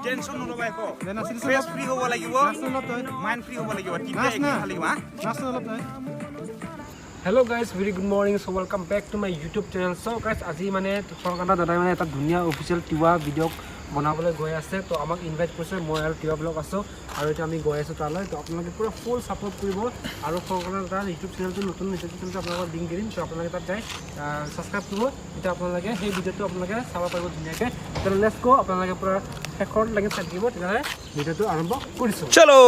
Tension নল'বা একো, stress free হ'ব লাগিব, মাইণ্ড ফ্ৰী হ'ব লাগিব, তেতিয়া একদম ভাল লাগিব। হা। Hello guys, very good morning. So welcome back to my YouTube channel. So guys, আজি মানে চৰকাৰৰ দাদাই মানে এটা ধুনীয়া অফিচিয়েল তিৱা ভিডিঅ' বনাবলৈ গৈ আছে। তো আমাক ইনভাইট কৰিছে, মই আৰু তিৱা ব্লগ আছোঁ আৰু এতিয়া আমি গৈ আছোঁ তালৈ। তো আপোনালোকে পূৰা ফুল ছাপোৰ্ট কৰিব আৰু চৰকাৰৰ দাদাৰ ইউটিউব চেনেলটো, নতুন ইউটিউব চেনেলটো আপোনালোকক লিংক দি দিম। তো আপোনালোকে তাত যাই ছাবস্ক্ৰাইব কৰিব, তেতিয়া আপোনালোকে সেই ভিডিঅ'টো আপোনালোকে চাব পাৰিব ধুনীয়াকৈ। তেতিয়াহ'লে let's গ'। আপোনালোকে পূৰা শেষৰলৈকে চাই থাকিব। তেতিয়াহ'লে ভিডিঅ'টো আৰম্ভ কৰিছোঁ। চলো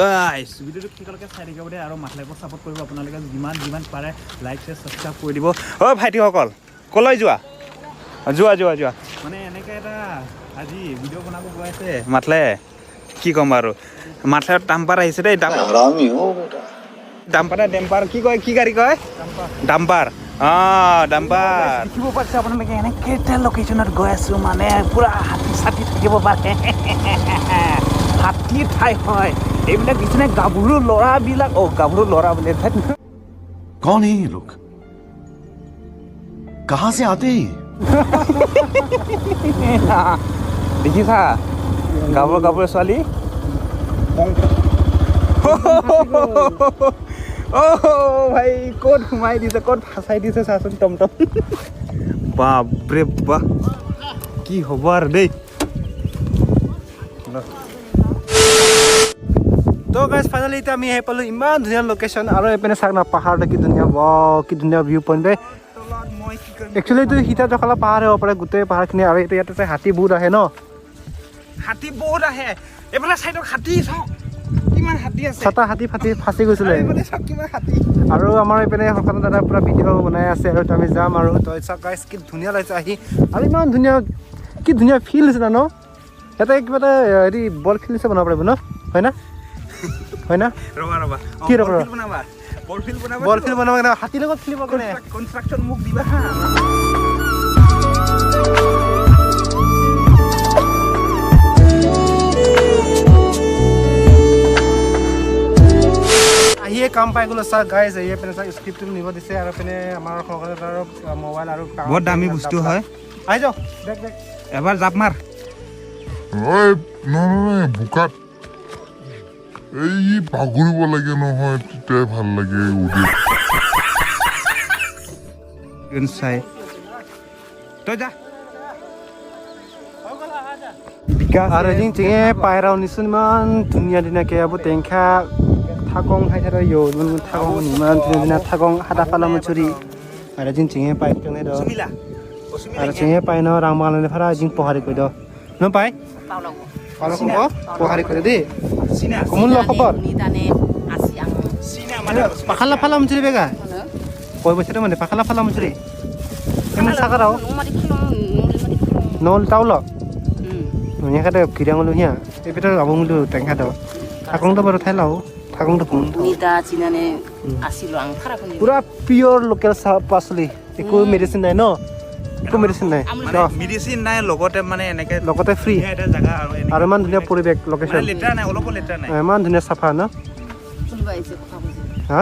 গাইছ, ভিডিঅ'টো সোনকালকে চাই থাকিব দেই আৰু মাথলাইকো ছাপোৰ্ট কৰিব। আপোনালোকে যিমান যিমান পাৰে লাইক, শ্বেয়াৰ, ছাবস্ক্ৰাইব কৰি দিব। অ' ভাইটিসকল, ক'লৈ যোৱা? যোৱা যোৱা যোৱা। মানে এনেকৈ এটা আজি ভিডিঅ' বনাব গৈ আছে মাথলে। কি ক'ম বাৰু, মাথলাত ডাম্পাৰ আহিছে দেই। हरामी हो बेटा। ডাম্পাৰ নে ডেম্পাৰ, কি কয়, কি গাড়ী কয়? ডাম্পাৰ। অঁ, ডাম্পাৰ। দেখিব পাৰিছে আপোনালোকে, এনেকৈ এটা লোকেশ্যনত গৈ আছোঁ, মানে পূৰা হাতী চাতী থাকিব পাৰে, হাতী ঠাই হয় এইবিলাক। দিছেনে গাভৰু ল'ৰাবিলাক? অ' গাভৰু ল'ৰা বুলি। कौन है ये लोग? कहां से आते हैं ये? দেখিছা, গাভৰু গাভৰু ছোৱালী। অ' ভাই, ক'ত সোমাই দিছে, ক'ত ফাঁচাই দিছে চাচোন টমটম। বাপৰে বাপ, কি হ'ব আৰু দেই। তো গাইজ, ফাইনেলি এতিয়া আমি আহি পালোঁ। ইমান ধুনীয়া লোকেশ্যন। আৰু এইপিনে চাওক না, পাহাৰটো কি ধুনীয়া। ৱাও, কি ধুনীয়া ভিউ পইণ্ট বে। তলত মই কি কৰিম? একচুৱেলি এইটো সীতা জখলা পাহাৰ হ'ব পাৰে, গোটেই পাহাৰখিনি। আৰু এইটো ইয়াতে হাতী বহুত আহে ন? হাতী বহুত আহে। এইফালে চাইডত হাতী চাওক, কিমান হাতী আছে। ছটা হাতী ফাটি ফাঁচি গৈছিলে। আৰু এইফালে চাওক, কিমান হাতী। আৰু আমাৰ এইপিনে সকলো দাদা পূৰা ভিডিঅ' বনাই আছে আৰু আমি যাম। আৰু তই চাওক গাইজ, কি ধুনীয়া লাগিছে আহি। আৰু ইমান ধুনীয়া, কি ধুনীয়া ফিল হৈছে ন ইয়াতে। কিবা এটা হেৰি বল ফিল্ড নিচিনা বনাব পাৰিব ন? হয় না, হয় না? ৰ'বা ৰ'বা। কি ৰ'বা? বল বনাবা, বল ফিল্ড বনাবা। বল ফিল্ড বনাব কাৰণে, হাতীৰ লগত খেলিব কাৰণে। কনষ্ট্ৰাকশ্যন মোক দিবা হা। আহিয়ে কাম পাই গ'লো। চাওক গাইজ, এই পিনে চাওক, স্ক্ৰিপ্টটো নিব দিছে আৰু পিনে আমাৰ সকলো মোবাইল আৰু বহুত দামী বস্তু হয়। আহি যাওক, বেগ বেগ। এবাৰ জাপ মাৰ। ঐ, নহয় নহয়, বোকাত এই বাগৰিব লাগে নহয়, তেতিয়াই ভাল লাগে উৰি। চাই তই যা বিকাশ। আৰু এদিন চিঙে পায়ৰাও নিচোন, ইমান ধুনীয়া ধুনীয়াকে আবো টেংখা থাকং হাইথাৰ ইয়ো থাকং, ইমান ধুনীয়া ধুনীয়া থাকং সাদা ফালা মুচুৰি। আৰু এদিন চিঙে পাই কেনে দ। সুমিলা। আৰু চিঙে পাই ন ৰাংমালানি ফাৰা এদিন পহাৰি কৈ দ ন পাই পালো পহাৰি কৰি দেই। চিনা। কমল খবৰ। চিনা মানে। পাখালা ফালা মুচুৰি বেগা কয় বছৰ মানে পাখালা ফালা মুচুৰি এমন সাকাৰাও নল তাওল নিয়াখাতে কিৰাঙলো হিয়া এপিটা আবংলো টেংখা দাও থাকংটো বাৰু ঠাই লাও থাকংটো ফোন। পুৰা পিয়ৰ লোকেল পাচলি, একো মেডিচিন নাই ন? একো মেডিচিন নাই। মানে মেডিচিন নাই, লগতে মানে এনেকে লগতে ফ্ৰী। ধুনীয়া এটা জাগা আৰু এনেকে। আৰু ইমান ধুনীয়া পৰিৱেশ, লোকেশ্যন। মানে লেতেৰা নাই, অলপো লেতেৰা নাই। ইমান ধুনীয়া, চাফা ন? হা,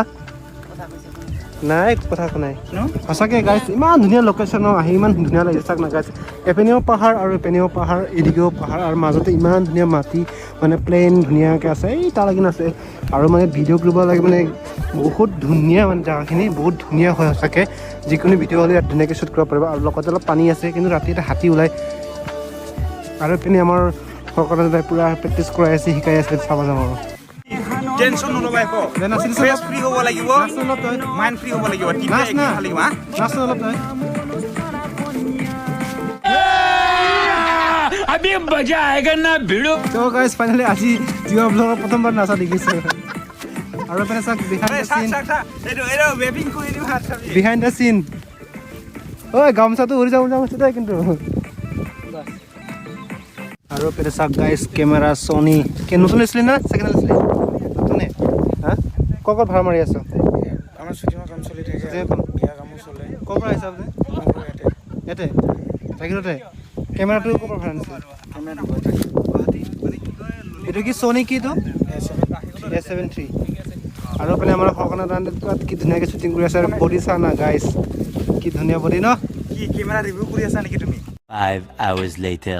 নাই, কথা একো নাই। ন? সঁচাকে গাইছ, ইমান ধুনীয়া লোকেশ্যন, আহি ইমান ধুনীয়া লাগিছে। চাওক না গাইছ, এপিনেও পাহাৰ আৰু এপিনেও পাহাৰ, এদিকেও পাহাৰ আৰু মাজতে ইমান ধুনীয়া মাটি, মানে প্লেইন ধুনীয়াকৈ আছে। এই তাৰ লাগি আছে আৰু মানে ভিডিঅ' কৰিব লাগে, মানে বহুত ধুনীয়া, মানে জেগাখিনি বহুত ধুনীয়া হয় সঁচাকৈ। যিকোনো ভিডিঅ' হ'লে ইয়াত ধুনীয়াকৈ শ্বুট কৰিব পাৰিব। আৰু লগতে অলপ পানী আছে, কিন্তু ৰাতি এটা হাতী ওলায়। আৰু এইপিনে আমাৰ সকলোৱে পূৰা প্ৰেক্টিচ কৰাই আছে, শিকাই আছে। চাব যাম আৰু। টেনশ্যন নল'বা একো, দে নাচি। ষ্ট্ৰেছ ফ্ৰী হ'ব লাগিব, নাচোন অলপ তই। মাইণ্ড ফ্ৰী হ'ব লাগিব, তেতিয়া নাচ না। একদম ভাল লাগিব। হা। নাচোন অলপ তই। अभी मजा आएगा ना भिड़ो। তো গাইজ, ফাইনেলি আজি জিঅ' ব্লগৰ প্ৰথমবাৰ নাচা দেখিছোঁ। আৰু এইপিনে চাওক, বিহাইণ্ড এই the চাক চিন। চাক চাক, এইটো এইটো ৱেভিং কৰি দিওঁ হাত চাবি। বিহাইণ্ড the চিন। ঐ, গামোচাটো উৰি যাব যাব হৈছে দেই কিন্তু। আৰু এইপিনে চাওক গাইজ, কেমেৰা ছনী কি নতুন লৈছিলি না ছেকেণ্ড লৈছিলি? নতুনে হা। ক'ত ক'ত ভাড়া মাৰি আছ? আমাৰ শ্বুটিঙৰ কাম চলি থাকে। শ্বুটিঙৰ কাম? বিয়া কামো চলে। ক'ৰ পৰা আহিছ আপুনি? মোৰ ইয়াতে। ইয়াতে জাগিৰোডতে। কেমেৰাটো ক'ৰ পৰা ভাড়া আনিছে? কেমেৰাটো গুৱাহাটী। গুৱাহাটী। এইটো কি ছনী কি এইটো? এ 7। এ 7 3। আৰু মানে আমাৰ সকলো কি ধুনীয়াকৈ শ্বুটিং কৰি আছে। আৰু বডি চা না গাইজ, কি ধুনীয়া বডি ন? কি কেমেৰা ৰিভিউ কৰি আছা নেকি তুমি? 5 hours later.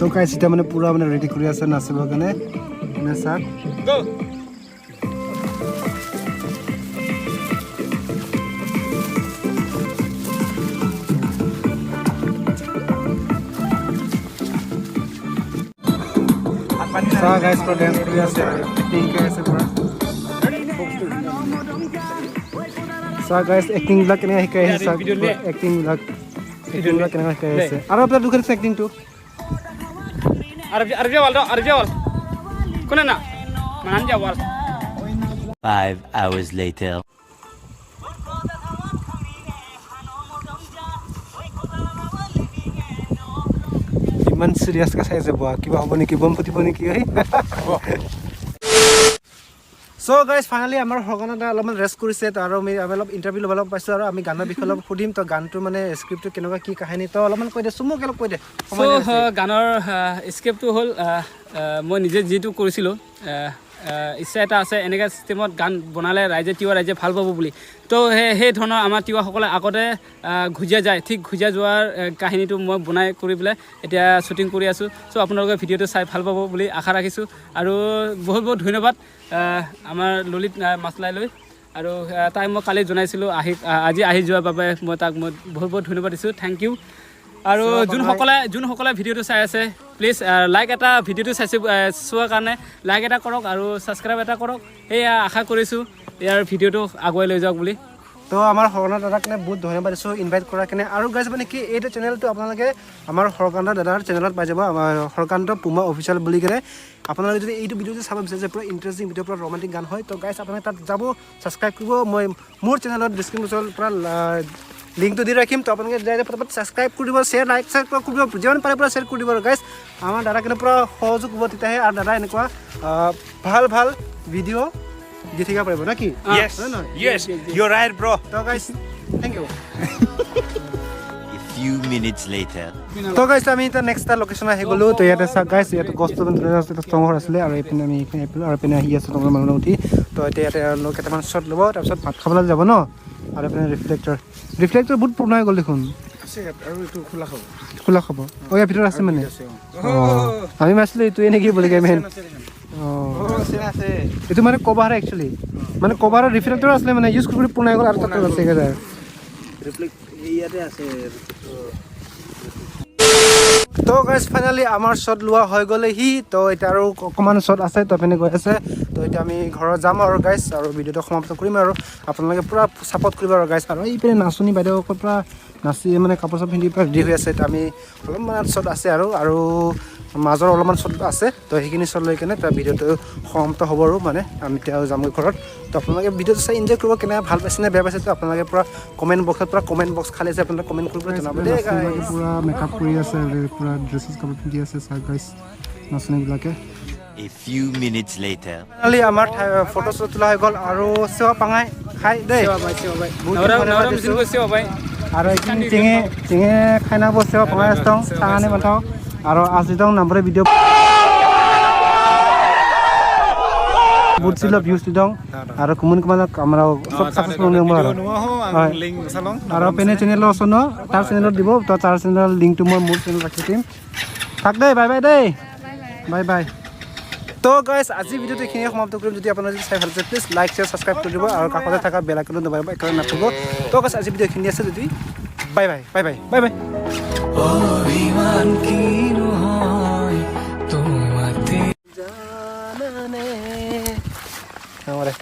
তো গাইছ, এতিয়া মানে পূৰা মানে ৰেডি কৰি আছে নাচিবৰ কাৰণে। মানে চাওক, চাওক গাইছ, পুৰা ডেন্স কৰি আছে, এক্টিং কৰি আছে পুৰা। চাওক গাইছ, এক্টিংবিলাক কেনেকৈ শিকাই আছে। চাওক, এক্টিংবিলাক কেনেকৈ শিকাই আছে। আৰু আপোনাৰ দুখন আছে এক্টিংটো। কোনে না মান যাৱাল। 5 hours later. ইমান চিৰিয়াছকৈ চাই আছে বোৱা, কিবা হ'ব নেকি, বম ফুটিব নেকি? চ' গাইজ, ফাইনেলি আমাৰ সগনা দা অলপমান ৰেষ্ট কৰিছে। তো আৰু আমি অলপ ইণ্টাৰভিউ ল'ব পাইছোঁ আৰু আমি গানৰ বিষয়ে অলপ সুধিম। তো গানটো মানে স্ক্ৰিপ্টটো কেনেকুৱা, কি কাহিনী, তো অলপমান কৈ দে, চুমুক অলপ কৈ দে। সময় নাই বেছি। গানৰ স্ক্ৰিপ্টটো হ'ল, মই নিজে যিটো কৰিছিলোঁ, ইচ্ছা এটা আছে এনেকৈ চিষ্টেমত গান বনালে ৰাইজে, তিৱা ৰাইজে ভাল পাব বুলি। তো সেই ধৰণৰ আমাৰ তিৱাসকলে আগতে ঘুজিয়া যায়, ঠিক ঘুজিয়া যোৱাৰ কাহিনীটো মই বনাই কৰি পেলাই এতিয়া শ্বুটিং কৰি আছোঁ। চ' আপোনালোকে ভিডিঅ'টো চাই ভাল পাব বুলি আশা ৰাখিছোঁ আৰু বহুত বহুত ধন্যবাদ আমাৰ ললিত মাছলাইলৈ। আৰু তাই মই কালি জনাইছিলোঁ আহি, আজি আহি যোৱাৰ বাবে মই তাক মই বহুত বহুত ধন্যবাদ দিছোঁ, thank U. আৰু যোনসকলে ভিডিঅ'টো চাই আছে, প্লিজ লাইক এটা, ভিডিঅ'টো চাইছে চোৱাৰ কাৰণে লাইক এটা কৰক আৰু ছাবস্ক্ৰাইব এটা কৰক। সেয়া আশা কৰিছোঁ ইয়াৰ ভিডিঅ'টো আগুৱাই লৈ যাওক বুলি। তো আমাৰ হৰকান্ত দাদাক মানে বহুত ধন্যবাদ দিছোঁ ইনভাইট কৰাৰ কাৰণে। আৰু গাইজ, মানে কি, এইটো চেনেলটো আপোনালোকে আমাৰ হৰকান্ত দাদাৰ চেনেলত পাই যাব, আমাৰ হৰকান্ত পুমা অফিচিয়েল বুলি কেনে। আপোনালোকে যদি এইটো ভিডিঅ' যদি চাব বিচাৰিছে, পূৰা ইণ্টাৰেষ্টিং ভিডিঅ', পূৰা ৰোমান্টিক গান হয়। তো গাইজ, আপোনালোকে তাত যাব, ছাবস্ক্ৰাইব কৰিব। মই মোৰ চেনেলত ডিছক্ৰিপশ্যনৰ পৰা লিংকটো দি ৰাখিম। তো আপোনালোকে যাই ফটাফট ছাবস্ক্ৰাইব কৰি দিব, শ্বেয়াৰ, লাইক শ্বেয়াৰ কৰিব, যিমান পাৰে পূৰা শ্বেয়াৰ কৰি দিব। আৰু গাইজ, আমাৰ দাদা কিন্তু পূৰা সহযোগ হ'ব, তেতিয়াহে আৰু দাদা এনেকুৱা ভাল ভাল ভিডিঅ' দি থাকিব পাৰিব, নে কি? Yes. হয় নহয়? Yes, you're right, bro. তো guys, thank U. A few minutes later. তো গাইজ, আমি এতিয়া নেক্সট এটা লোকেশ্যন আহি গ'লো। তো ইয়াতে চাওক গাইজ, ইয়াতে গছটো মানে ধুনীয়া আছে, এটা টঙৰ আছিলে আৰু এইপিনে আমি এইপিনে আহিলোঁ আৰু এইপিনে আহি আছোঁ টঙৰ মানুহ উঠি। তো এতিয়া ইয়াতে আৰু কেইটামান শ্বট ল'ব, তাৰপিছত ভাত খাবলৈ যাব ন। আৰু এইপিনে ৰিফ্লেক্টৰ বহুত পুৰণা হৈ গ'ল দেখোন। আছে ইয়াত আৰু এইটো খোলা খাব। খোলা খাব? অঁ, ইয়াৰ ভিতৰত আছে মানে। আছে, অঁ। অঁ, আমি ভাবিছিলোঁ এইটোৱে নেকি বুলি মেইন। অঁ। আছে, আছে। এইটো মানে কভাৰ, একচুৱেলি মানে কভাৰৰ ৰিফ্লেক্টৰ আছিলে, মানে ইউজ কৰি পুৰণা হৈ গ'ল আৰু তাতে আছে। ৰিফ্লেক্ট ইয়াতে আছে। তো গাইজ, ফাইনেলি আমাৰ শ্বট লোৱা হৈ গ'লে সি। তো এতিয়া আৰু অকণমান শ্বট আছে, তো পিনে গৈ আছে। তো এতিয়া আমি ঘৰত যাম আৰু গাইজ, আৰু ভিডিঅ'টো সমাপ্ত কৰিম আৰু আপোনালোকে পূৰা ছাপৰ্ট কৰিব আৰু গাইজ। আৰু এইপিনে নাচনী বাইদেউসকল পূৰা নাচি মানে কাপোৰ চাপোৰ পিন্ধি পূৰা ৰেডি হৈ আছে। তো আমি অলপমান শ্বট আছে আৰু মাজৰ অলপমান শ্বট আছে। তো সেইখিনি শ্বট লৈ কেনে তাৰ ভিডিঅ'টো সমাপ্ত হ'ব আৰু মানে আমি এতিয়া যামগৈ ঘৰত। তো আপোনালোকে ভিডিঅ'টো চাই এনজয় কৰিব, কেনেকৈ ভাল পাইছে নে বেয়া পাইছে, তো আপোনালোকে পূৰা কমেণ্ট বক্সত, পূৰা কমেণ্ট বক্স খালী আছে, আপোনালোকে কমেণ্ট কৰি পেলাই জনাব দেই। পূৰা মেকআপ কৰি আছে, পূৰা ড্ৰেছেছ কাপোৰ পিন্ধি আছে। চাওক গাইজ, নাচনীবিলাকে। A few minutes later. Finally আমাৰ ফটো শ্বট তোলা হৈ গ'ল আৰু সেৱা পাঙাই খাই দেই। বহুত ধন্যবাদ দিছোঁ। আৰু এইখিনি চিঙে চিঙে খাইনাবো সেৱা পাঙাই দं চাঙানি মাথাও আৰু আজি দं নাম্বাৰে ভিডিঅ' বহুত ছিল ভিউজ দं আৰু কুমন কুমাৰ আমাৰ সব সাকসেসফুল হ'ব আৰু হয়। আৰু পেনে চেনেল আছে ন, তাৰ চেনেলত দিব। তো তাৰ চেনেলৰ লিংকটো মই মোৰ চেনেলত ৰাখি দিম। থাক দেই, বাই বাই দেই, বাই বাই। তো গাইজ, আজি ভিডিঅ'টো এইখিনিয়ে সমাপ্ত কৰিম। যদি আপোনালোকে চাই ভাল পাইছে, প্লিজ লাইক, শ্বেয়াৰ, ছাবস্ক্ৰাইব কৰি দিব আৰু কাষতে থকা বেল আইকনটো দবাই একেবাৰে নাথাকিব। তো গাইজ, আজি ভিডিঅ' এইখিনি আছে যদি, bye bye, bye bye, bye bye. অভিমান কি নহয় তোমাতে। জানানে আমাৰে।